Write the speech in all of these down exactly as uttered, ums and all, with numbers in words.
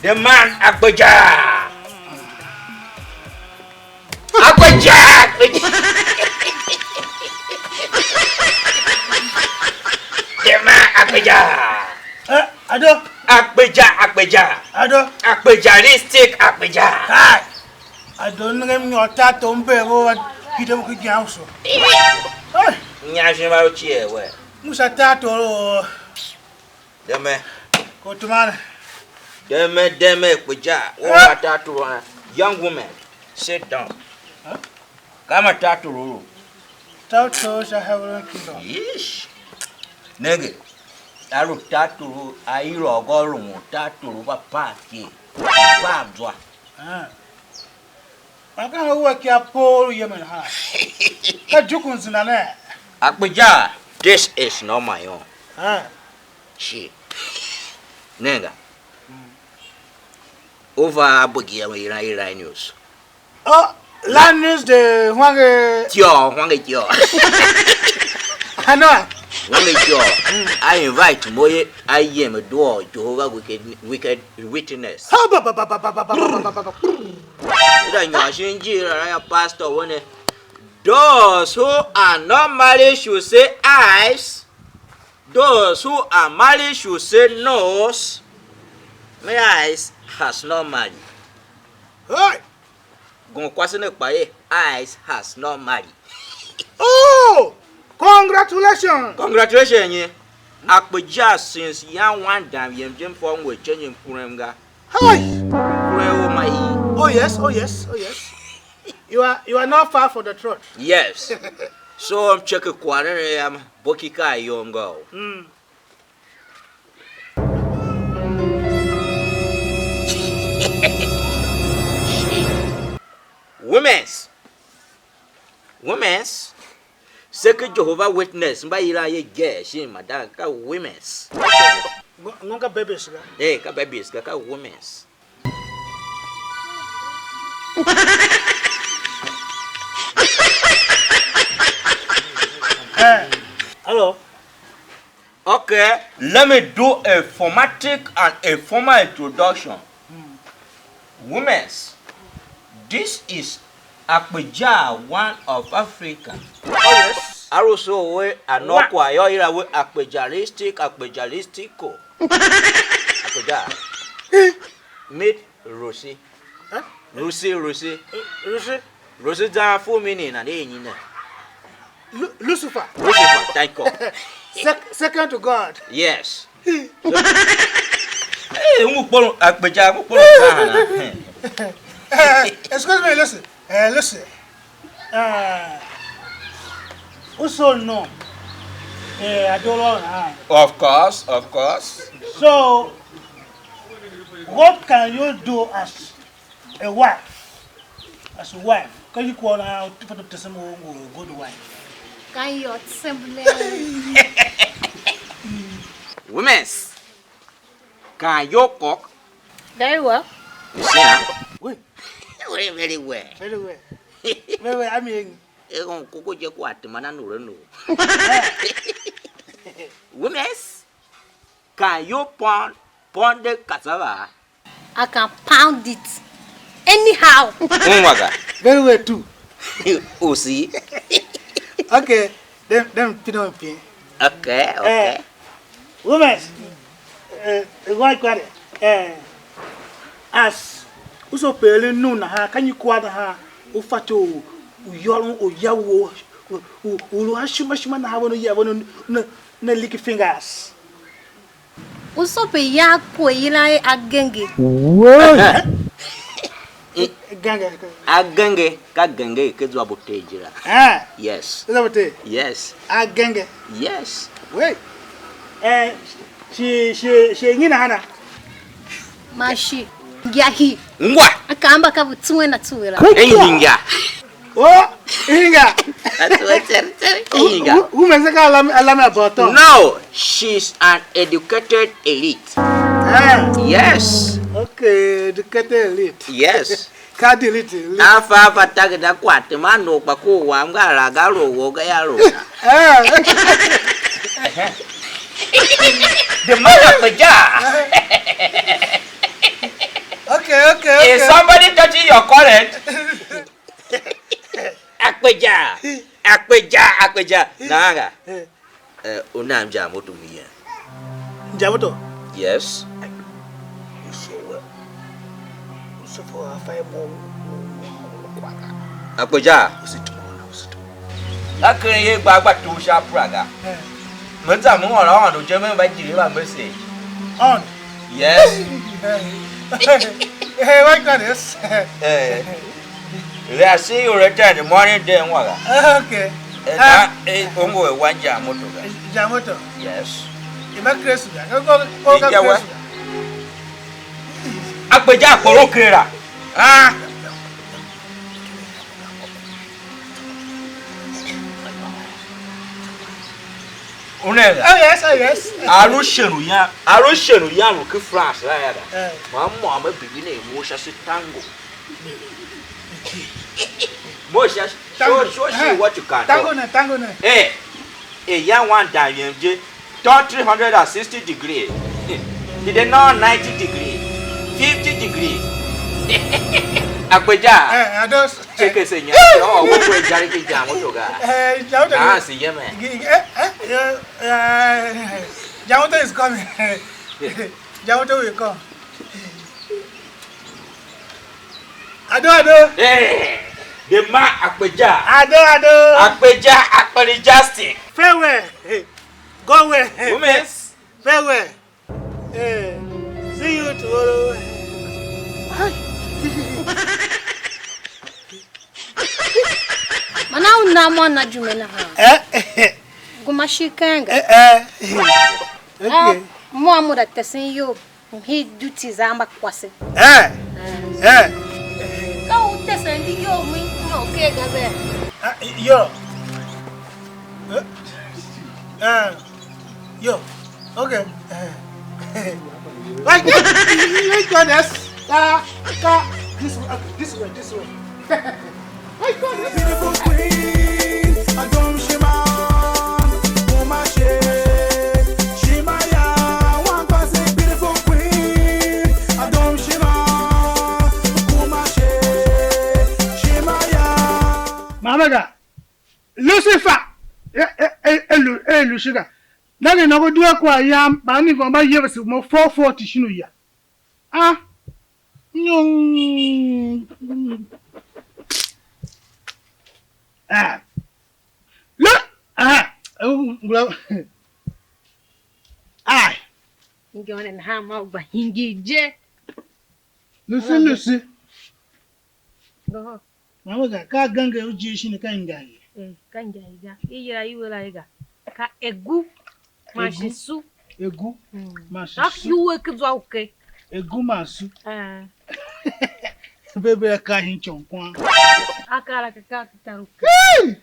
The man Akpeja. Akpeja, Akpeja. The man Akpeja. Eh, Ado. Akpeja, Akpeja. Ado. Akpeja, lipstick, Akpeja. Kai. Ado, nenge m nyôr tar tom mbe vo va pite mo ki jam so. Hey. Nya shima u cie we. Musa tar toro. Deme. Kotumane. Deme, deme, Akpeja. Wo Eh? ma tar toro. Young woman, sit down. Huh? Ka ma tar toro. Tar toro sha heaven kingdom. Yeesh. Nenge. A lu tar toro, a i lôôgô lu mo tar toro va paa ki. Paa zwa. Ah. Man ka hanma wea ki a poor yemen ha? Ka juku zina ne? Akpeja, this is not my own. Ah. Shi. Nenga. Over Abuja, we ran, ran news. Oh, Linus de Hwange. Tio, Hwange Tio. Ano. Hwange Tio. I invite mo ye, I am a door Jehovah wicked, wicked witness. Ha, ba, ba, ba. Ida nyôr shin ji ra ya pastor one. Those who are not married should say eyes. Those who are married should say nose. My eyes has not married. Hey! Gon kwase ne kpa ye, eyes has not married. Oh! Congratulations! Congratulations, ye. Akpeja since yan wan dam yem je m fôr ngu a change m kurem ga. Hey! Kurem o ma i. Oh yes, oh yes, oh yes. You are you are not far from the truth. Yes. So m check kwagh ne yam, boki ka ayom ga o. Mm. Women's. Women's. Se ke Jehovah Witness mba yilan ye girl shin madan ka women's. Ngo ngo ka babies ga. Eh, ka babies ga, ka women's. Eh, hello. Okay, let me do a formatic and a formal introduction. Women's, this is Akpeja, one of Africa. Oh yes. Aruso we anokwa yo ira we Akpejalistic, Akpejalistico. Akpeja. Meet Rosie. Huh? Rosie, Rosie. Rosie. Rosie zan full meaning and any name. Lu- Lucifer. Lucifer, thank God. Sec- second to God. Yes. Hey, umu kpolo Akpeja, umu kpolo sana. Eh, excuse me, listen. Eh, listen. Uh, also no. Eh, I don't know. Of course, of course. So, what can you do as a wife? As a wife, can you call her out for the testimony a good wife? Can you assembly? Women's, can you cook? Very well. You see, huh? Wait. Very, very well. Very well. Very well. I mean, e on koko je kwa timana nure no. Women's, can you pound pounded cassava? I can pound it anyhow. Unwaga. Very well too. You see? Okay, then then pin on pin. Okay, okay. Women, eh, why kware? Eh, as uso pele nu na ha, can you kwada ha? U fato u yôron u ya wo u lu a shima shima na ha wo no ya wo no na lick fingers. U sope ya kwe yila e agenge. Woi. Genge. Agenge ka genge ke zwa bote jira. Ah. Yes. Zwa bote. Yes. Agenge. Yes. Wei. Eh, shi shi shi ngina hana. Mashi. Ngiahi. Ngwa. Akamba ka butsuwe na tsuwe la. Enyi ngiahi. Oh, inga. That's what I said. Inga. Who must I call Alami Aboto? No, she's an educated elite. Ah. Yes. Okay, educated elite. Yes. Ka delete elite. Afa afa tagda kwate man no kpa ku wa mga la ga ro wo ga ya ro. Ah. The man of the jar. Okay, okay, okay. Is somebody touching your current? Akpeja, akpeja, akpeja. Nanga. Eh, u nam ja moto mi ye. Nja moto? Yes. So well. So for a five more. Akpeja. Usitu. Usitu. Ka keren ye gba gba tu sha praga. Eh. Me za me ôr Aôndo je, me va jile va message. On. Yes. Hey, what got this? Eh. I see you later in the morning, then waga. Okay. Eh, ah, na, eh, ongo e wan ja moto ga. Ja moto. Yes. Ima Kristu ga. Go, go, go, Kristu ga. Akpeja kporo kera. Ah. Unega. Oh, yes, oh, yes. Arushenu ya, arushenu ya lu ki France la ya da. Eh. Ma mo ame bibi ne mo sha si tango. Mo sha, show, show she what you can do. Tango ne, tango ne. Eh, eh, ya wan da yem je. Tɔ three hundred and sixty degree. Dide nɔ ninety degree. Fifty degree. Akpeja. Eh, ados. Cheke se nya. Oh, wo ko jari ki jam to ga. Eh, jam to. Ah, si yeme. Eh, eh, eh, eh, jam to is coming. Jam to will come. Ado, ado. Eh, the man Akpeja. Ado, ado. Akpeja, Akpeja stick. Farewell. Go away. Women. Farewell. Eh, see you tomorrow. Man a u nan mo a na jume nahan? Eh? Gema shi kenge. Eh, eh. Ah, okay. Mo a mo da tesen iyol, m hii duties a mbakwase. Eh? Eh. Eh. Ka u tesen di iyol mo nyôr ker ga ve. Ah, yo. Eh? Eh. Yo, okay. Like, like, like this. Ka, ka, this way, okay, this way, this way. Like, this. Beautiful queen, I don't shima. Woman, she, shima ya. One person, beautiful queen, I don't shima. Woman, she, shima ya. Mama ga, Lucifer, e, e, e, e, Lu-, e, Lucifer. Nenge nôngo due kwagh yam, mba mi ngô mba yevese mo four forty shin uya. Ah, nyum. Ah. Lu, ah, ngula. Ai. Ngi one nahan ma u gba hingir je. Lucy, Lucy. Doho. Mama ga, ka genge u jie shin ka ingahi? Eh, ka ingahi ga. I yila i wela i ga. Ka egu, man shi su. Egu, mm, man shi su. Iwuhe ki zwa u ke. Egu man su. Eh. Bebe a ka hin chon kwan. A ka la ka ka ki tar u ke. Hey!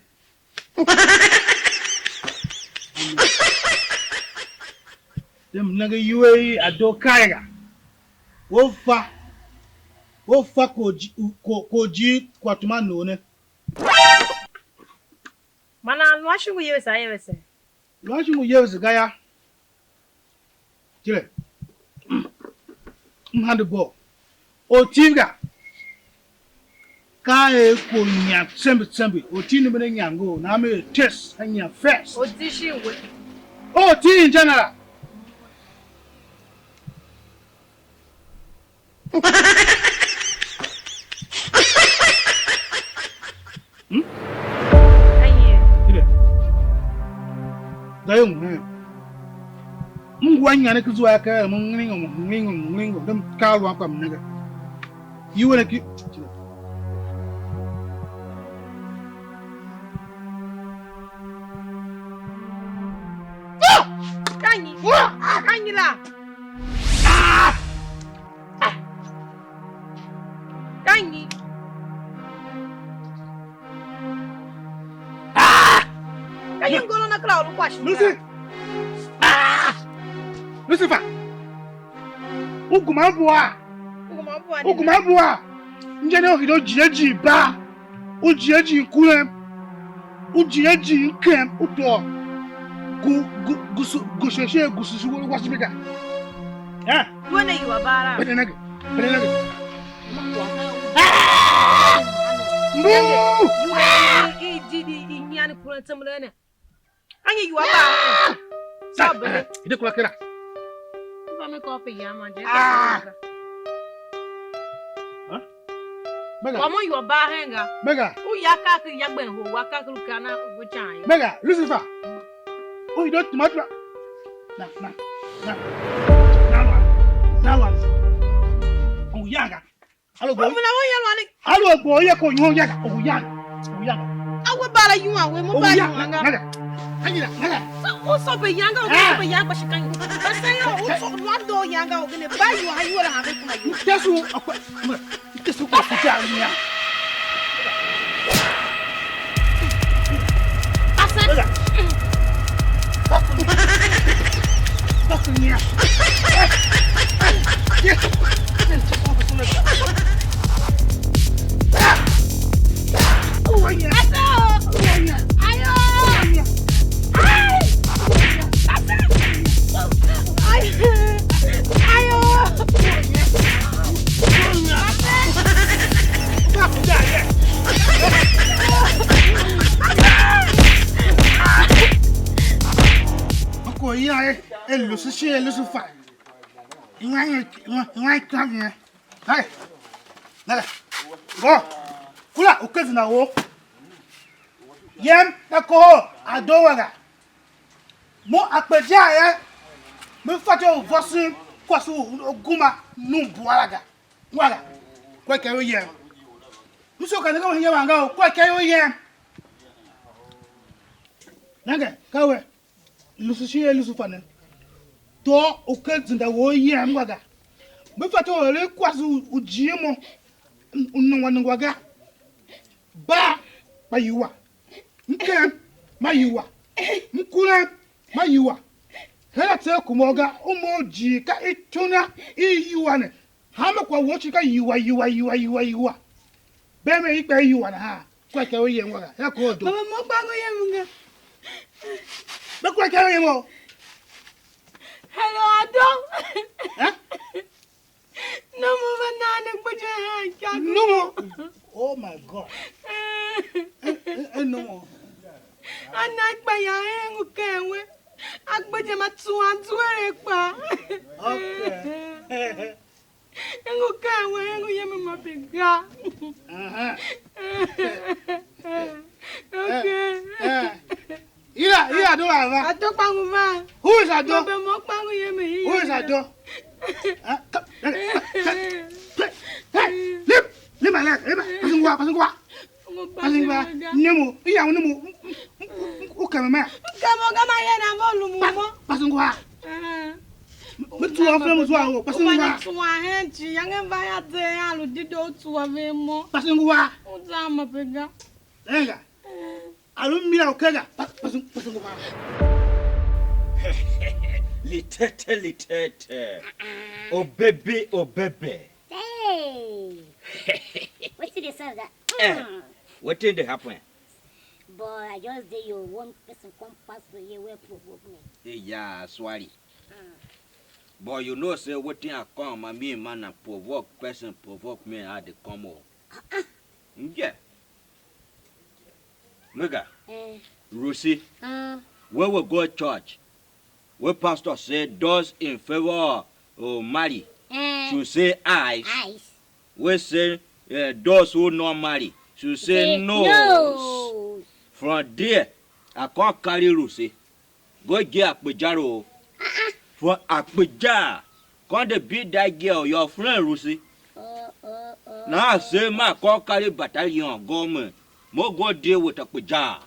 Dem nenge iwuhe i a doo kai ga. Wo fa, wo fa ko ji-, ko, ko ji kwatuma nor ne. Man a lu a shi ngu yevese a yevese? Lu a shi ngu yevese ga ya. Tile. M hande bo. Otiv ga. Ka er ko nya tsembe tsembe. Otiv ne bene nya ngo. Na me test a nya first. Otiv shi we. Otiv in general. Hmm? Aye. Ide. Dayo muhe. Mungu wa nyane kuzwa ka mu ngringo, mu ngringo, mu ngringo. Dem ka lwa kwa mnege. Iwe ne ki. Kanyi. Kanyi la. Ah! Ah! Ka nyi? Ah! Ka nyi ngolo na kera u lu kwashi? Lucy! Ah! Lucifer! U gema bua! U gema bua! U gema bua! Nje ne u hide u jie jii ba! U jie jii kulem, u jie jii kem, u tôô gu, gu, gusu, gusheshe, gususu, washimika. Eh? Wene iwa bara. Pene nage, pene nage. Ah! Mbu! Iwua i i di di i nyian kuran tsember ne. Anyi iwua ba. Sa bele. Ide kula kera. Mba me ko pe ya ma je. Ah! Huh? Mega. Kwa mo iwua ba hen ga. Mega. U ya ka ki ya gben ho wa ka ki lu kana u chan ye. Mega, Lucifer. U ido tomato. Na, na, na. Na wa. Na wa. U ya ga. Alo go. Muna wo ya lwani. Alo go ye ko nyon ya ga. U ya. U ya. Awe bala yuan we mo ba yuan ga. Mega. Ayira, mega. So, o so be yanga, o so be yanga shi kan. Ba se yo, o so lwa do yanga o gene ba yuan ha yuan ha be kuma yu. Tesu akwa. Tesu ko kuta nya. Asa. Mega. Fuck me. Fuck me. Ayo! Ayo! Ai! Asa! Ai! Ayo! Ko ya e, e lusu shi e lusu fa. Iwan, iwan, iwan kan ye. Hai. Nada. Go. Kula u kezina wo. Yem na kohol a doo wa ga. Mo a kpe je a ye. Me fatyô u vôson kwase u, u guma num bua la ga. Wa ga. Kwa ikav i yem. M soo ka ne ka u hingir wanga u kwa ikav i yem. Nange, ka we. Lusu shi ye lusu fa ne. Tôô u ken zenda wou yem ngwa ga. Me fatyô u eren kwase u, u jighjigh mo, u nungwa nungwa ga. Ba, ba iwua. M ken, ma iwua. M kuren, ma iwua. Her a tser kuma ga, u mo u jighjigh ka ituna i iwua ne. Hanma kwagh wou cii ka iwua, iwua, iwua, iwua, iwua. Bee mer i gba iwua nahan. Kwa ikav i yem ngwa ga. Her a kôr do. Baba mo kpa ngu yem ga. Be kwa ikav i yem o. Hello, Ado. Eh? Nomu va nan ne gbuje han ikyaku. Nomu? Oh my God. Eh, eh, eh, nomu? A na gba ya hen u ken we. A gbuje ma tsuan zuere kpa. Okay. Ngu ken we, ngu yem ma pe ga. Aha. Okay. Eh, eh. Ira, ira do ava. Ado kpa ngu va. Who is Ado? Be mo kpa ngu yem. Who is Ado? Ah, ka-, hey, hey, leave, leave my leg. Leave my, pass ngwa, pass ngwa. Pass ngwa. Nemo, iya nemo. U keme me. Kemo ga ma yena mo lu mo. Pass ngwa. Ah. Me tsuwa fe mo zuwa o, pass ngwa. Tsuwa hen ci, yange va ya ze ya lu dido tsuwa ve mo. Pass ngwa. U za ma pe ga. Enga. A lu mira u kega. Pass, pass, pass ngwa. Litete, litete. Obebe, obebe. Hey! Wetin dey serve that? Eh, mm, wetin dey happen? But I just dey your one person come pass for here where provoke me. Hey, yeah, sorry. Mm. But you know say wetin I come, I mean man, na provoke person, provoke me, I dey come o. Yeah. Mega. Eh. Rusi. Mm. When we go church, we pastor say those in favor of marry, eh, should say eyes. Eyes. We say, eh, those who not marry should say, say nose. Nose. From there, I come carry Rusi. Go get akpejar o. For akpejar, come dey beat that girl, your friend Rusi. Now I say my call carry battalion government. Mo go deal with akpejar.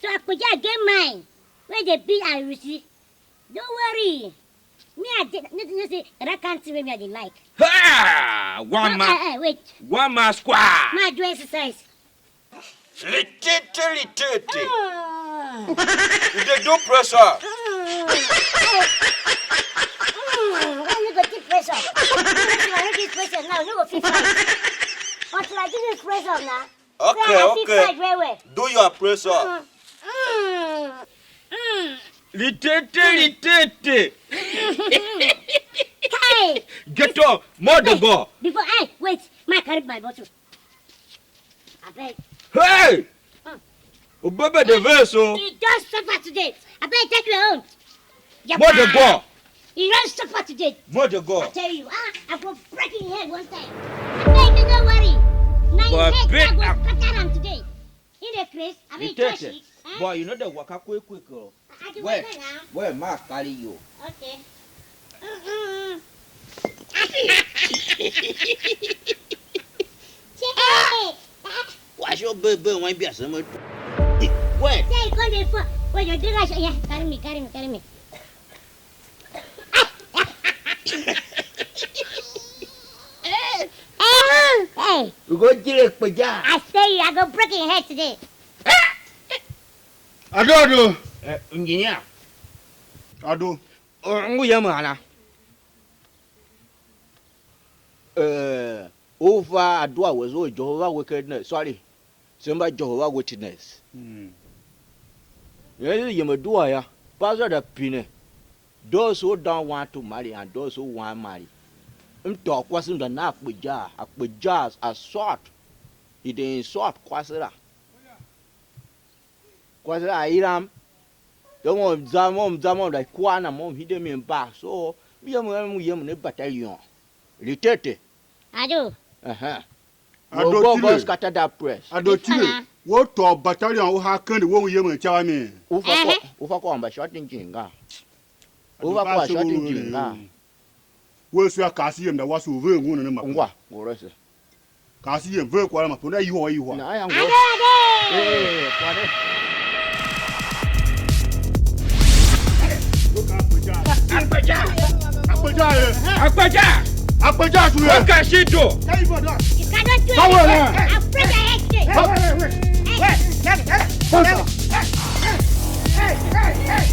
So akpejar get mine. Where they beat and Rusi. Don't worry. Me I dey, no, no say that kind thing wey me I dey like. Ha! One no, man, eh, eh, wait. One man squad. Ma do exercise. Litete, litete. Ah. You dey do press up. Ah. Mm, why you go do press up? If I no do press up now, you no go fit fight. Until I do this press up now. Okay, so I fit, okay, fight well well. Do your press up. Mm. Mm. Mm. Litete, litete. Hey. Get up, mother go. Before I wait, my carry my bottle. I beg. Hey! Hmm. Ubebe de verse o. You don't suffer today. I beg take your own. Mother go. You don't suffer today. Mother go. I tell you, ah, I go break your head one time. I beg you don't worry. Now your head big, I go scatter am today. In the place, I mean, touch it. Boy, you know the waka quick quick o. Where? Where ma carry you? Okay. Mm-mm. Wash your baby when be as much. Where? Say, come there for. When you drink, I should, yeah, carry me, carry me, carry me. Hey, hey. We go direct for jar. I say, I go break your head today. Ado, ado. Eh, engineer. Ado. O, ngu yem ana? Eh, u fa adua wese u Jehovah Wickedness, sorry. Se mba Jehovah Witness. Mm. Ye yem adua ya. Pastor da pine. Those who don't want to marry and those who want marry. M tôô kwase m za na akpeja, akpeja assault. He dey insult kwase la. Kwase la a yilam. Yô, mo m za, mo m za, mo m da kua na, mo m hide mi mba. So, m yem, m yem ne battalion. Litete. Ado. Uh-huh. Ado Tile. Go, go scatter that press. Ado Tile. Wo tôô battalion u ha kende wo u yemen ca mi. U fa ko, u fa ko amba short njinga. U fa ko short njinga. We su a kasi yem da wasu u ve ngun ne ma. Ngwa, ngoro se. Kasi yem ve kwara ma punda ihwa ihwa. Na ya ngoro. Ade, ade. Eh, kwara. Akpeja. Akpeja. Akpeja, eh. Akpeja. Akpeja, tu, eh. What can she do? Tell you what, dog. You cannot do it. Come on, man. Akpeja, eh. Hey, hey, hey, hey. Hey, hey, hey. Hey, hey, hey.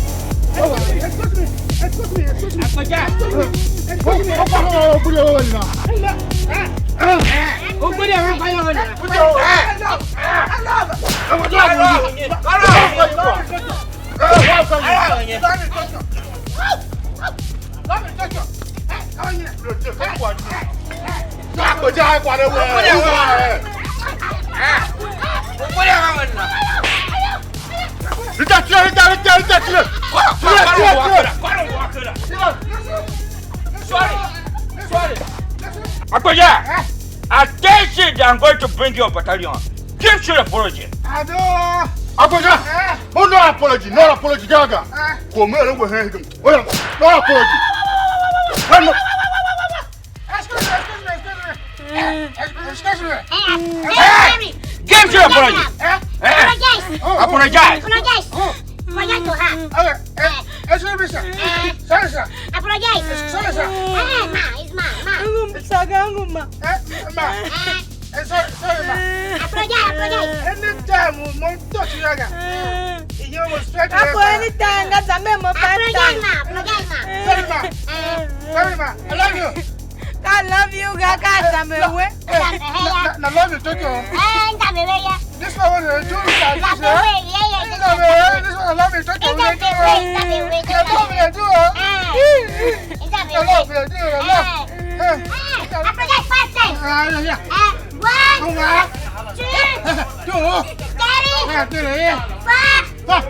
Excuse me, excuse me, excuse me, excuse me. Akpeja. Excuse me, excuse me. Oh, oh, oh, oh, oh, oh, oh, oh. Hey, look. Ah. Ah. Oh, good, yeah, right, right, right. Put your hand. Hey, look. Ah. Hey, look. Hey, look. Hey, look. Hey, look. Hey, look. Hey, look. Rita, tira, rita, rita, rita, tira. Tira, tira, tira. Sorry. Sorry. Akpeja, I tell you that I'm going to bring your battalion. Give you apology. Akpeja, oh, no apology, no apology, gaga. Come here, we hang him. Oya, no apology. No, no. Excuse me, excuse me, excuse me. Eh, excuse me. Eh, eh, eh, give him your apology. Eh? Eh? Apologize. Oh, oh. Apologize. Apologize. Oh. Apologize to her. Okay. Eh, excuse me, sir. Eh. Sorry, sir. Apologize. Sorry, sir. Eh, ma, it's ma, ma. Angu msaga angu ma. Eh, ma. Eh. Eh, sorry, sorry, ma. Apologize, apologize. Anytime you want to touch you, you know, straight away. Ako anytime, that's a memo. Apologize, ma. Apologize, ma. Sorry, ma. Eh. Sorry, ma. I love you. I love you, ga ka tame we. Eh, na, na, na love you, Toto. Eh, tame we ya. This one was a Jew, sir. This one, yeah, yeah, this one, this one, I love you, Toto. Tame we, tame we, I love you, I do, oh. Eh. I love you, I do, I love. Eh. Eh. I forget five times. Ah, yeah, yeah. Eh, one, two, three, four,